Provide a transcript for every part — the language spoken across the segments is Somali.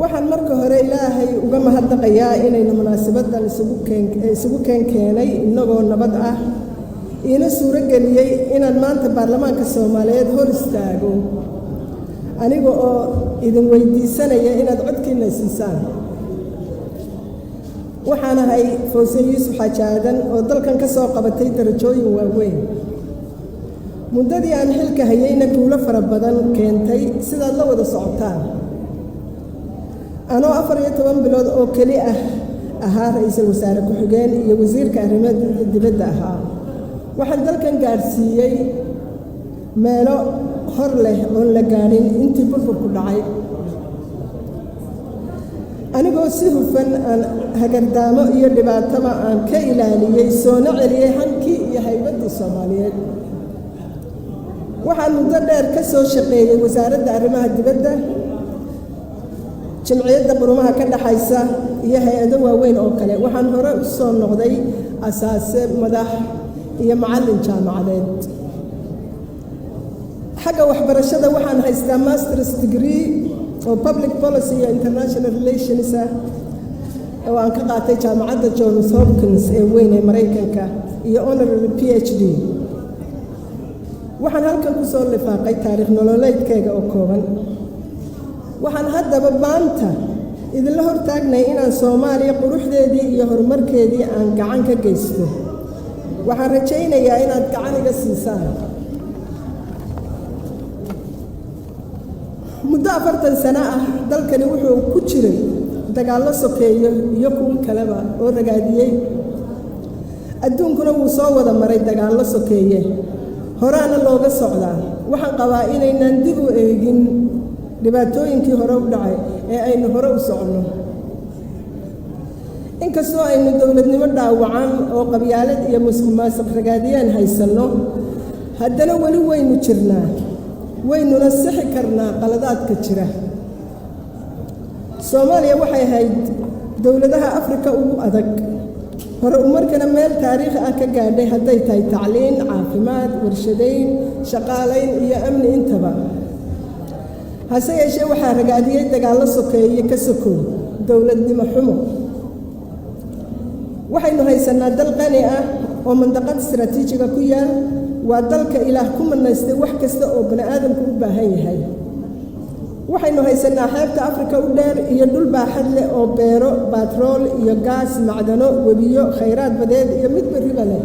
Waxaan marka hore Ilaahay uga mahadnaqayaa inaynu munaasabaddan isugu keenkeenay innagoo nabad ah, iina suuro geliyey inaan maanta baarlamaanka Soomaaliyeed hor istaago aniga oo idin weydiisanaya inaad codkiina siisaan. Waxaan ahay Fawsiye Yuusuf Xaaji Aadan oo dalkan ka soo qabatay darajooyin waaweyn, muddadii aan xilka hayeyna guulo fara badan keentay, sidaad la wada socotaan. Anoo 14 bilood oo keli ah ahaa ra-iisul wasaare ku-xigeen iyo wasiirka arrimaha dibadda ahaa, waxaan dalkan gaadhsiiyey meelo hor leh oon la gaadhin intii burburku dhacay, anigoo si hufan aan hagardaamo iyo dhibaataba aan ka ilaaliyey, soona celiyey hankii iyo haybaddii Soomaaliyeed. Waxaan muddo dheer ka soo shaqeeyey Wasaaradda Arrimaha Dibadda, Jimciyadda Qurumaha ka Dhaxaysa iyo hay-ado waaweyn oo kale. Waxaan hore u soo noqday asaase, madax iyo macallin jaamacadeed. Xagga waxbarashada waxaan haystaa masters degree oo public policy iyo international relations ah oo aan ka qaatay Jaamacadda Johns Hopkins ee weyn ee Maraykanka iyo honorary PhD. Waxaan halkan ku soo lifaaqay taariikh nololeedkayga oo kooban. Waxaan haddaba maanta idinla hortaagnay inaan Soomaaliya quruxdeedii iyo horumarkeedii aan gacan ka geysto. Waxaan rajaynayaa inaad gacan iga siisaan. Muddo 40 sano ah dalkani wuxuu ku jiray dagaallo sokeeyo iyo kuwo kaleba oo ragaadiyey. Adduunkuna wuu soo wada maray dagaallo sokeeye, horaana looga socdaa. Waxaan qabaa inaynaan dib u eegin dhibaatooyinkii hore u dhacay ee aynu hore u soconno. Inkastoo aynu dowladnimo dhaawacan oo qabyaalad iyo musuq maasuq ragaadiyaan haysanno, haddana weli waynu jirnaa, waynuna sixi karnaa qaladaadka jira. Soomaaliya waxay ahayd dowladaha Afrika ugu adag, hore umarkana meel taariikhi ah ka gaadhay, hadday tahay tacliin, caafimaad, warshadayn, shaqaalayn iyo amni intaba. Hase yeeshee, waxaa ragaadiyey dagaallo sokeeye ka sokow dowladnimo xumo. Waxaynu haysannaa dal qani ah oo mandaqad istaraatiijiga ku yaal. Waa dalka Ilaah ku manaystay wax kasta oo bani aadamku u baahan yahay. Waxaynu haysannaa xeebta Afrika u dheer iyo dhul baaxad leh oo beero, baatrool iyo gaas, macdano, webiyo, khayraad badeed iyo mid berriba leh.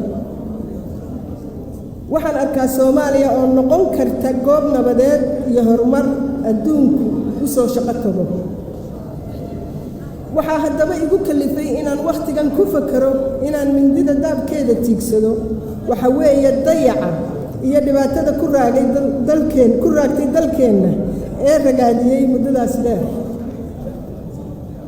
Waxaan arkaa Soomaaliya oo noqon karta goob nabadeed iyo horumar adduunku u soo shaqo tago. Waxaa haddaba igu kalifay inaan wakhtigan ku fakero inaan mindida daabkeeda tiigsado waxa weeye dayaca iyo dhibaatada ku raagay dalkeen, ku raagtay dalkeenna ee ragaadiyey muddadaas dheer.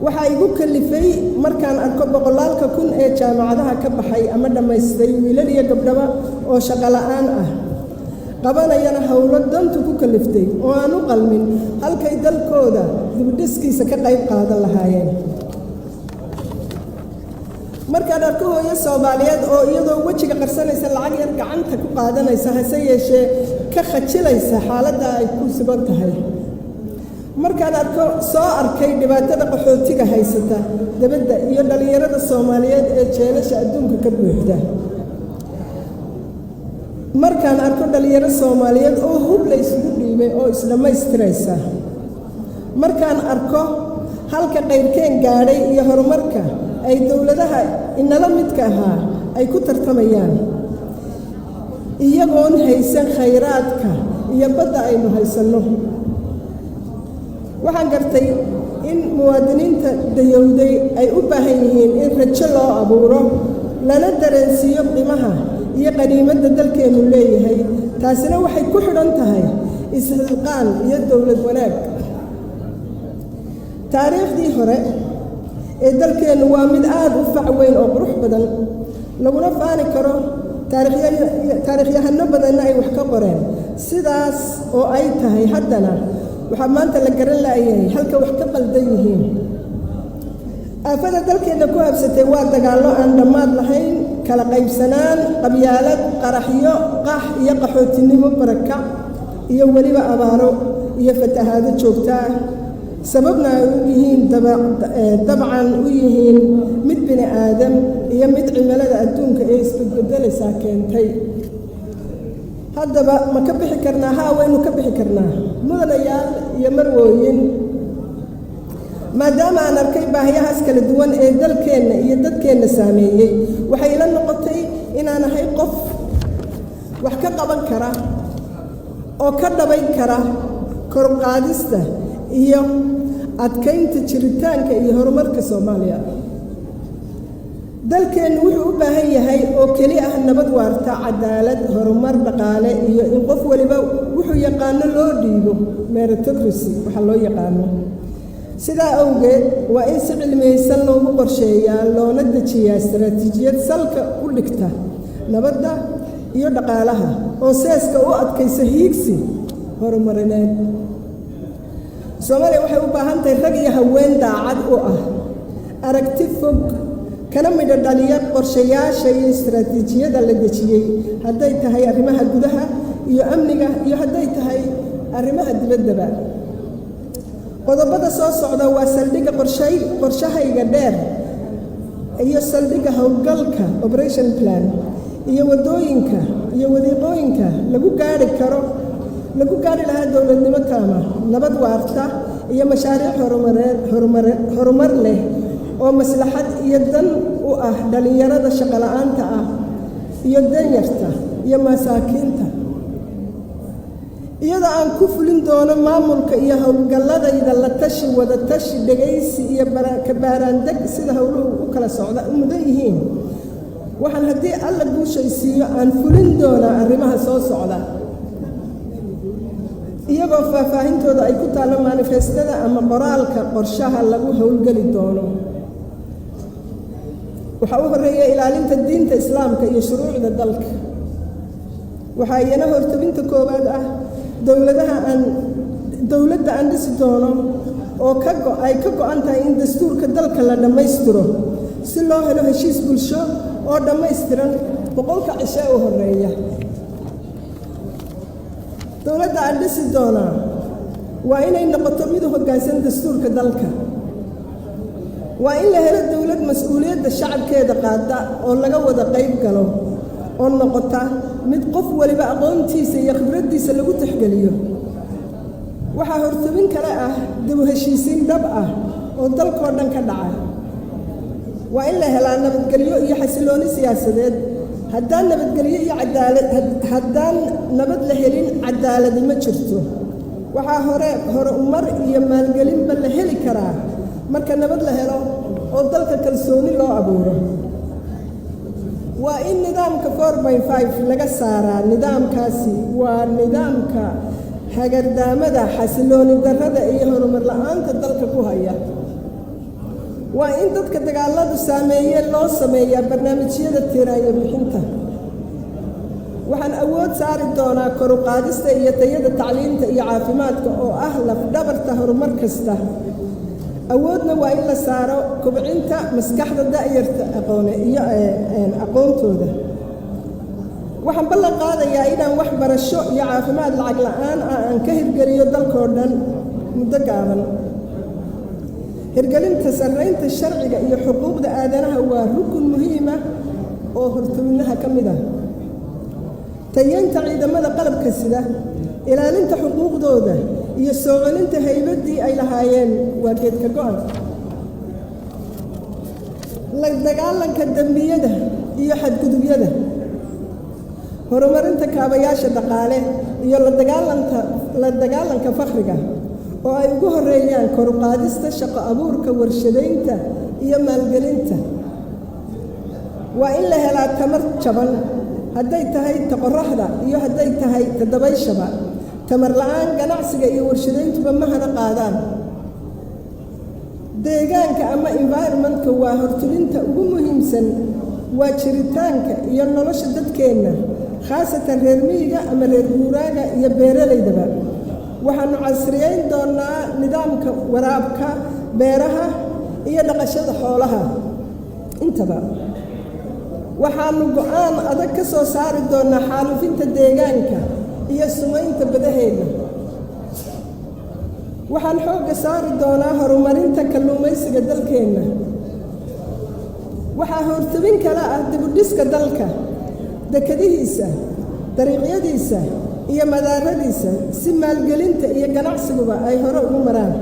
Waxaa igu kalifay markaan arko boqolaalka kun ee jaamacadaha ka baxay ama dhammaystay, wiilal iyo gabdhaba, oo shaqo la'aan ah, qabanayana howlo dantu ku kaliftay oo aan u qalmin, halkay dalkooda dibudhiskiisa ka qayb qaadan lahaayeen. Markaan arko hooyo Soomaaliyeed oo iyadoo wejiga qarsanaysa lacag yar gacanta ku qaadanaysa, hase yeeshee ka khajilaysa xaaladda ay ku sugan tahay. Markaan arko, soo arkay dhibaatada qaxootiga haysata dibadda iyo dhallinyarada Soomaaliyeed ee jeelasha adduunka ka buuxda. Markaan arko dhallinyaro Soomaaliyeed oo hub la isugu dhiibay oo isdhammaystiraysa. Markaan arko halka qayrkeen gaadhay iyo horumarka ay dowladaha inala midka ahaa ay ku tartamayaan, iyagoon haysan khayraadka iyo badda aynu haysanno. Waxaan gartay in muwaadiniinta dayowday ay u baahan yihiin in rajo loo abuuro, lana dareensiiyo qiimaha iyo qaniimadda dalkeennu leeyahay. Taasina waxay ku xidhan tahay isxilqaan iyo dowlad wanaag. Taariikhdii hore ee dalkeennu waa mid aad u fac weyn oo qurux badan, laguna faani karo, taariikhyahano badanna ay wax ka qoreen. Sidaas oo ay tahay, haddana waxaa maanta la garan la'yahay halka wax ka qaldan yihiin. Aafada dalkeenna ku habsatay waa dagaallo aan dhammaad lahayn, kala qaybsanaan, qabyaalad, qaraxyo, qax iyo qaxootinimo, barakac iyo weliba abaaro iyo fatahaado joogto ah. Sababna ay u yihiin dabcan u yihiin mid bini aadam iyo mid cimilada adduunka ee isbedbedelaysaa keentay. Haddaba ma ka bixi karnaa? Haa, waynu ka bixi karnaa. Mudanayaal iyo marwooyin, maadaama aan arkay baahiyahaas kala duwan ee dalkeenna iyo dadkeenna saameeyey, waxay ila noqotay inaan ahay qof wax ka qaban kara oo ka dhabayn kara koruqaadista iyo adkaynta jiritaanka iyo horumarka Soomaaliya. Dalkeennu wuxuu u baahan yahay oo keli ah nabad waarta, cadaalad, horumar dhaqaale iyo in qof waliba wuxuu yaqaano loo dhiibo, meritocracy waxaa loo yaqaano. Sidaa awgeed waa in si cilmiyeysan loogu qorsheeyaa loona dejiyaa istaraatiijiyad salka u dhigta nabadda iyo dhaqaalaha oo seeska u adkaysa hiigsi horumarineed. Soomaaliya waxay u baahan tahay rag iyo haween daacad u ah, aragti fog, kana midho dhaliya qorshayaasha iyo istaraatiijiyada la dejiyey, hadday tahay arrimaha gudaha iyo amniga iyo hadday tahay arrimaha dibaddaba. Qodobada soo socda waa saldhigga qorshahayga dheer iyo saldhigga howlgalka, operation plan, iyo waddooyinka iyo wadiiqooyinka lagu gaari karo, lagu gaari lahaa dowladnimo taama, nabad waarta iyo mashaariic horumareed horumar leh oo maslaxad iyo dan u ah dhallinyarada shaqola'aanta ah iyo danyarta iyo masaakiinta, iyadoo aan ku fulin doono maamulka iyo howlgalladayda la tashi, wada tashi, dhegaysi iyo kabaaraandeg sida howluhu u kala socda u mudan yihiin. Waxaan, haddii Alla guushaysiiyo, aan fulin doonaa arrimaha soo socda, iyagoo faahfaahintooda ay ku taallo manifestada ama qoraalka qorshaha lagu howlgeli doono. Waxaa u horreeya ilaalinta diinta Islaamka iyo shuruucda dalka. Waxaa iyana hortabinta koowaad ah dowladaha aan dowladda aan dhisi doono oo ay ka go'an tahay in dastuurka dalka la dhammaystiro si loo helo heshiis bulsho oo dhammaystiran 100-ka cishe u horreeya. Dowladda aan dhisi doonaa waa inay noqoto mid u hoggaansan dastuurka dalka. Waa in la helo dowlad mas-uuliyadda shacabkeeda qaada oo laga wada qayb galo, oo noqota mid qof waliba aqoontiisa iyo khibraddiisa lagu tixgeliyo. Waxaa hortabin kale ah dib u heshiisiin dhab ah oo dalkoo dhan ka dhaca. Waa in la helaa nabadgelyo iyo xasilooni siyaasadeed. Haddaan nabadgelyo iyo cadaalad, haddaan nabad la helin, cadaaladi ma jirto. Waxaa hore horumar iyo maalgelinba la heli karaa marka nabad la helo oo dalka kalsooni loo abuuro. Waa in nidaamka 4.5 laga saaraa. Nidaamkaasi waa nidaamka hagardaamada, xasilooni darrada iyo horumar la'aanta dalka ku haya. Waa in dadka dagaaladu saameeyeen loo sameeyaa barnaamijyada tiiraanya bixinta. Waxaan awood saari doonaa kor u qaadista iyo tayada tacliinta iyo caafimaadka oo ah lafdhabarta horumar kasta. Awoodna waa in la saaro kobcinta maskaxda da'yarta aqoone iyo aqoontooda. Waxaan ballan qaadayaa inaan waxbarasho iyo caafimaad lacag la'aan ah aan ka hirgeliyo dalkoo dhan muddo gaaban. Hirgelinta sarraynta sharciga iyo xuquuqda aadanaha waa rukun muhiim ah oo hortownaha ka mid ah. Tayeynta ciidamada qalabka sida, ilaalinta xuquuqdooda iyo soo celinta haybaddii ay lahaayeen waa geedka go'an. La dagaalanka dembiyada iyo xadgudubyada, horumarinta kaabayaasha dhaqaale iyo la dagaalanka fakhriga oo ay ugu horreeyaan kor u qaadista shaqo abuurka, warshadaynta iyo maalgelinta. Waa in la helaa tamar jaban, hadday tahay ta qorraxda iyo hadday tahay ta dabayshaba. Tamar la'aan ganacsiga iyo warshadayntuba ma hana qaadaan. Deegaanka ama environmentka waa hortulinta ugu muhiimsan, waa jiritaanka iyo nolosha dadkeenna, khaasatan reer miyiga ama reer guuraaga iyo beeralaydaba. Waxaannu casriyeyn doonnaa nidaamka waraabka beeraha iyo dhaqashada xoolaha intaba. Waxaannu go'aan adag ka soo saari doonnaa xaalufinta deegaanka iyo sumaynta badaheenna. Waxaan xoogga saari doonaa horumarinta kalluumaysiga dalkeenna. Waxaa hortabin kala ah dibudhiska dalka, dekadihiisa, dariiqyadiisa iyo madaaradiisa, si maalgelinta iyo ganacsiguba ay hore ugu maraan.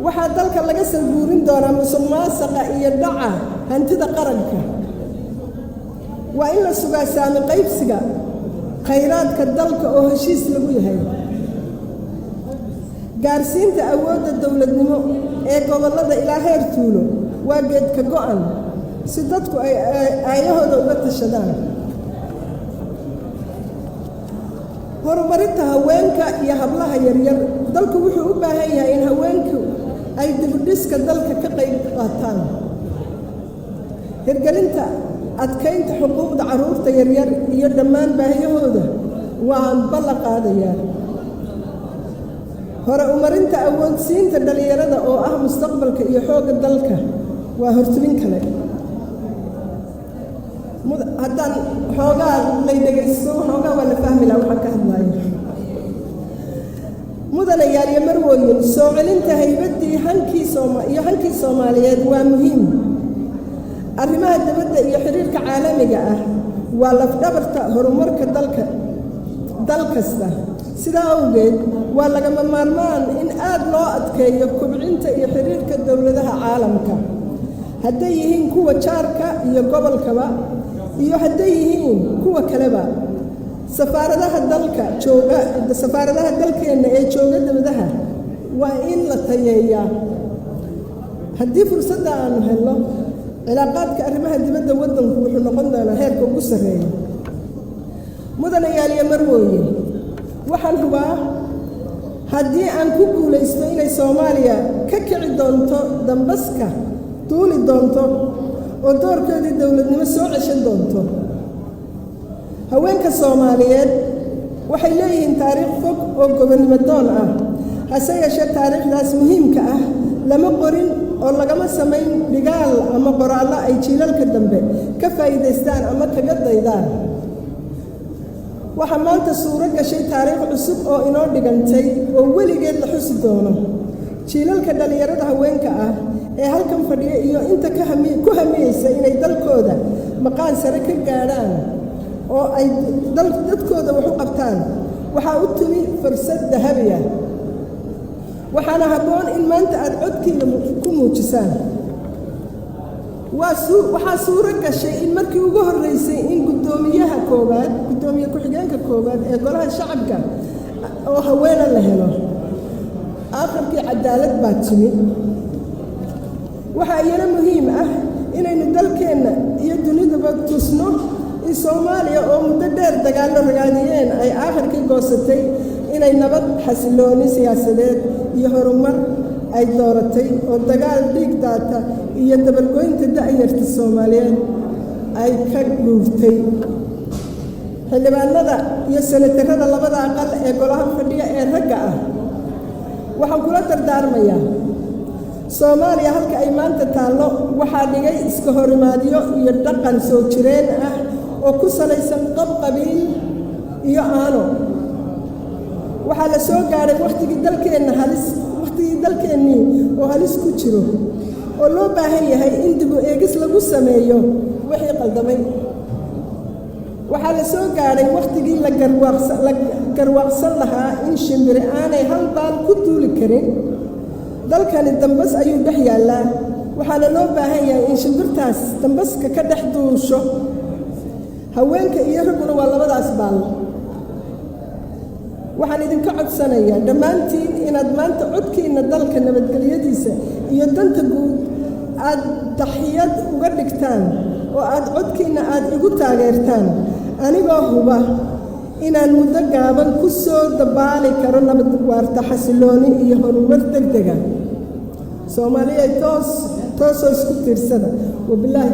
Waxaa dalka laga salguurin doonaa musuqmaasuqa iyo dhaca hantida qaranka. Waa in la sugaa saami qaybsiga khayraadka dalka oo heshiis lagu yahay. Gaarsiinta awoodda dowladnimo ee gobollada ilaa heer tuulo waa geedka go'an, si dadku ay aayahooda uga tashadaan. Horumarinta haweenka iyo hablaha yaryar. Dalku wuxuu u baahan yahay in haweenku ay dibudhiska dalka ka qayb qaataan. Hirgelinta adkaynta xuquuqda carruurta yaryar iyo dhammaan baahiyahooda waan ballan qaadayaa. Hore umarinta awoodsiinta dhallinyarada oo ah mustaqbalka iyo xoogga dalka waa hortubin kale. Haddaan xoogaa lay dhegaysto, xoogaa waa la fahmi laha waxaan ka hadlaayo. Mudanayaal iyo marwooyin, soo celinta haybaddii hankii iyo hankii Soomaaliyeed waa muhiim. Arrimaha dibadda iyo xiriirka caalamiga ah waa lafdhabarta horumarka dalka, dal kasta. Sidaa awgeed, waa lagama maarmaan in aad loo adkeeyo kobcinta iyo xiriirka dowladaha caalamka, hadday yihiin kuwa jaarka iyo gobolkaba iyo hadday yihiin kuwa kaleba. Safaaradaha dalka jooga, safaaradaha dalkeenna ee jooga dibadaha waa in la tayeeyaa. Haddii fursadda aanu helno, cilaaqaadka arrimaha dibadda waddanku wuxuu noqon doonaa heerka ugu sarreeya. Mudanayaal iyo marwooyin, waxaan hubaa haddii aan ku guulaysto inay Soomaaliya ka kici doonto dambaska, duuli doonto oo doorkeedii dowladnimo soo ceshan doonto. Haweenka Soomaaliyeed waxay leeyihiin taariikh fog oo gobonnimo doon ah. Hase yeeshee, taariikhdaas muhiimka ah lama qorin oo lagama samayn dhigaal ama qoraallo ay jiilalka dambe ka faa'iidaystaan ama kaga daydaan. Waxaa maanta suuro gashay taariikh cusub oo inoo dhigantay oo weligeed la xusi doono. Jiilalka dhallinyarada haweenka ah ee halkan fadhiya iyo inta ku hamiyeysa inay dalkooda maqaan sare ka gaadhaan oo ay dadkooda wax u qabtaan, waxaa u timi fursad dahabi ah. Waxaana habboon in maanta aad codkiina ku muujisaan. Waxaa suuro gashay in markii ugu horreysay in guddoomiyaha koowaad, guddoomiye ku-xigeenka koowaad ee golaha shacabka oo haweena la helo. Aakhirkii cadaalad baa timi. Waxaa iyana muhiim ah inaynu dalkeenna iyo dunidaba tusno in Soomaaliya oo muddo dheer dagaallo ragaadiyeen ay aakhirkii goosatay inay nabad, xasilooni siyaasadeed iyo horumar ay dooratay, oo dagaal dhiig daata iyo dabargoynta da'yarta Soomaaliyeed ay ka guurtay. Xildhibaanada iyo senatarada labada aqal ee golaha fadhiya ee ragga ah waxaan kula dardaarmayaa: Soomaaliya halka ay maanta taallo waxaa dhigay iska horimaadyo iyo dhaqan soo jireen ah oo ku salaysan qab qabiil iyo aano. Waxaa la soo gaadhay wakhtigii dalkeenna halis, wakhtigii dalkeennii oo halis ku jiro oo loo baahan yahay in dib u eegis lagu sameeyo wixii qaldamay. Waxaa la soo gaadhay wakhtigii la garwaaqsan lahaa in shimbiri aanay hal baal ku duuli karin. Dalkani dambas ayuu dhex yaallaa, waxaana loo baahan yahay in shimbirtaas dambaska ka dhex duusho. Haweenka iyo ragguna waa labadaas baal. Waxaan idinka codsanayaa dhammaantiin inaad maanta codkiinna dalka nabadgelyadiisa iyo danta guud aad taxiyad uga dhigtaan oo aad codkiinna aad igu taageertaan, anigoo huba inaan muddo gaaban ku soo dabaali karo nabad waarta, xasilooni iyo horumar degdega. Soomaaliya, toos toosoo isku tiirsada. Wabilaahi.